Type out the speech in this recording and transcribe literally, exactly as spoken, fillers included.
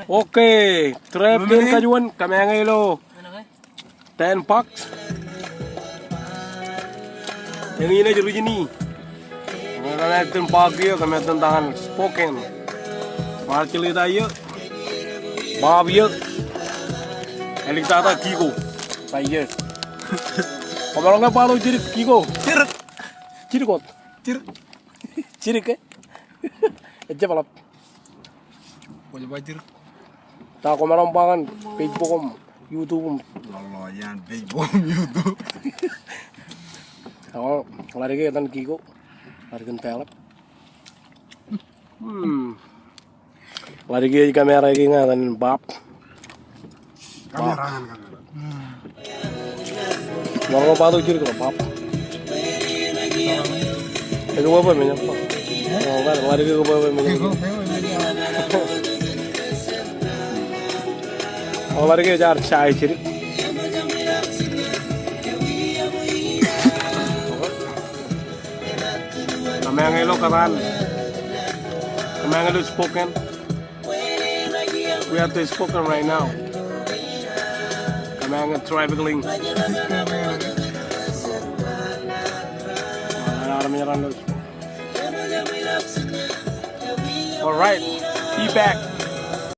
Okay, tribe kein kajuon, kōmeañ ilo ten bucks. Eñin ej Rijini. Kōmeañ iten Bob kiiō, kōmeañ iten ta ñan Spokane. Marcelita iiō. Bob iiō. Āliktata Kiko. Ta iiō. Kwōmaroñ ke ba ilo jidik Kiko? Jidik. Jidik wōt. Jidik. Jidik, eh? Ejjab ḷap. Kwōj ba jidik. Ta kwōmaroñ ba ñan Facebook im YouTube im. Ḷọk ḷọk iaan Facebook im YouTube. Ḷaddik e etan Kiko. Ḷaddik in peḷọk. Hmm. Ḷaddik e ej kamera kein ñan etan Bob. Kamera ñan kamera. Ḷọk ḷọk ba ilo jidik ḷọk Bob. Ej bwebwe men eo. Ḷọk ḷaddik e ej bwebwe men eo. Ḷọk ḷaddik e ej ar shy jidik. Kōmeañ ilo kōtaan. Kōmeañ ilo Spokane. We are at Spokane right now. Kōmeañ ilo traffic lane. All right, be back.